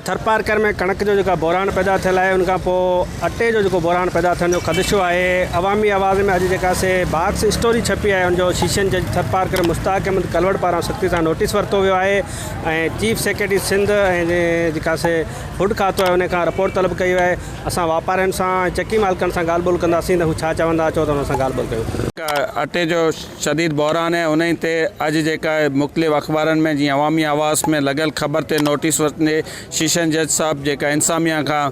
ٿرپارڪر ۾ ڪڻڪ جو جيڪا بحران پيدا ٿيل آهي ان کان پوء اٽي جو جيڪو بحران پيدا ٿيڻ جو خدشو آهي عوامي آواز ۾ اڄ جيڪا سي باڪس اسٽوري ڇپي آهي ان جو سيشن جج ٿرپارڪر مشتاق احمد ڪلوڙ پاران سختي سان نوٽيس ورتو ويو آهي ۽ چيف سيڪريٽري سنڌ ۽ جيڪا سي فوڊ کاتو آهي ان کان رپورٽ طلب ڪئي وئي آهي اسان واپارين سان ۽ چڪي مالڪن سان ڳالهه ٻولهه ڪنداسين ته هو ڇا چوندا اچو ته انهن سان ڳالهه ٻولهه ڪيون. اٽي جو شديد بحران آهي انهي تي اڄ جيڪا مختلف اخبارن ۾ جيئن عوامي آواز ۾ لڳل خبر تي نوٽيس وٺندي شيشن جج صاحب جيڪا انصاميا کان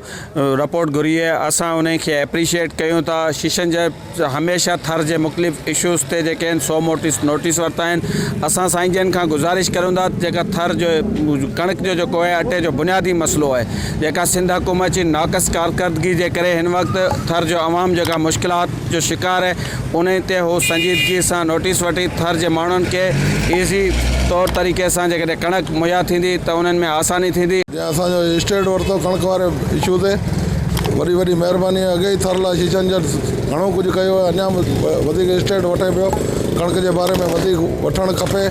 رپورٽ گهري آهي اسان انهي کي ايپريشيئيٽ ڪيون ٿا شيشن جج هميشه ٿر جي مختلف اشوز تي جيڪي آهن سو موٽيس نوٽيس ورتا آهن اسان سائين جن کان گذارش ڪريون ٿا جيڪا ٿر جو ڪڻڪ جو جيڪو آهي اٽي جو بنيادي مسئلو آهي جيڪا سنڌ حڪومت جي ناقص ڪارڪردگي جي ڪري هن وقت ٿر جو عوام جيڪا مشڪلات جو شڪار آهي انهي تي هو سنجيدگي سان نوٽيس وٺي ٿر جي ماڻهن کي ايزي طور طريقي سان جيڪڏهن ڪڻڪ مهيا ٿيندي ته انهن ۾ آساني ٿيندي. جنهن اسان جو اسٽينڊ ورتو ڪڻڪ واري اشو تي وڏي وڏي مهرباني اڳي ئي ٿر لاء شيشن جج گهڻو ڪجهه ڪيو آهي اڃا به وڌيڪ اسٽينڊ وٺي پيو ڪڻڪ جي باري ۾ وڌيڪ وٺڻ کپي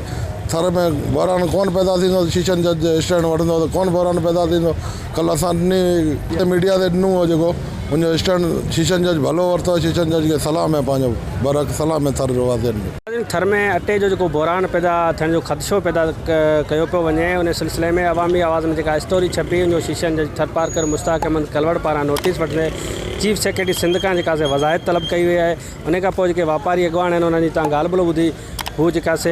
ٿر ۾ بحران ڪونه پيدا ٿيندو شيشن جج اسٽينڊ وٺندو ته ڪونه بحران پيدا ٿيندو ڪلهه اسان ڏني ميڊيا تي ڏنو هو جيڪو ان جو اسٽينڊ شيشن جج ڀلو ورتو آهي شيشن جج کي سلام آهي پنهنجو برحق سلام آهي ٿر واسين کي. ٿر ۾ اٽي جو جيڪو بحران پيدا ٿيڻ جو خدشو پيدا ڪيو پيو وڃي ان سلسلي ۾ عوامي آواز ۾ جيڪا اسٽوري ڇپي ان جو شيشن جج ٿرپارڪر مشتاق احمد ڪلوڙ پاران نوٽيس وٺندي چيف سيڪريٽري سنڌ کان جيڪا سي وضاحت طلب ڪئي وئي آهي ان کان پوء جيڪي واپاري اڳواڻ آهن انهن جي تان ڳالهه ٻولهه ٻڌي هو جيڪا سي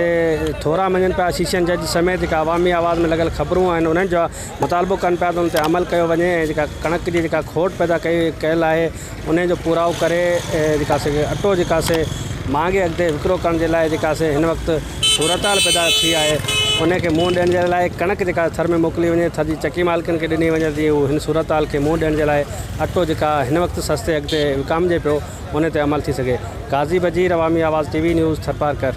ٿورا مڃن پيا شيشن جج سميت جيڪا عوامي آواز ۾ لڳل خبرون آهن انهن جا مطالبو ڪن پيا ته ان تي عمل ڪيو وڃي ۽ جيڪا ڪڻڪ جي جيڪا کوٽ پيدا ڪئي ڪيل آهي انهي جو پورائو ڪري جيڪا سي اٽو جيڪا سي مهانگي اگهه تي وڪرو ڪرڻ جي لاء جيڪا سي هن وقت صورتحال پيدا ٿي آهي انهي کي منهن ڏيڻ جي لاء ڪڻڪ جيڪا ٿر ۾ موڪلي وڃي ٿر جي چڪي مالڪن کي ڏني وڃي جيئن هو هن صورتحال کي منهن ڏيڻ جي لاء اٽو جيڪا هن وقت سستي اگهه تي وڪامجي پيو انهي تي عمل ٿي سگهي. Qazi Bajeer, Awami Awaz T V news, Tharparkar.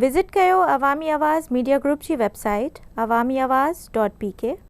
Visit ڪيو عوامي آواز ميڊيا گروپ جي website Awami Awaz dot P K.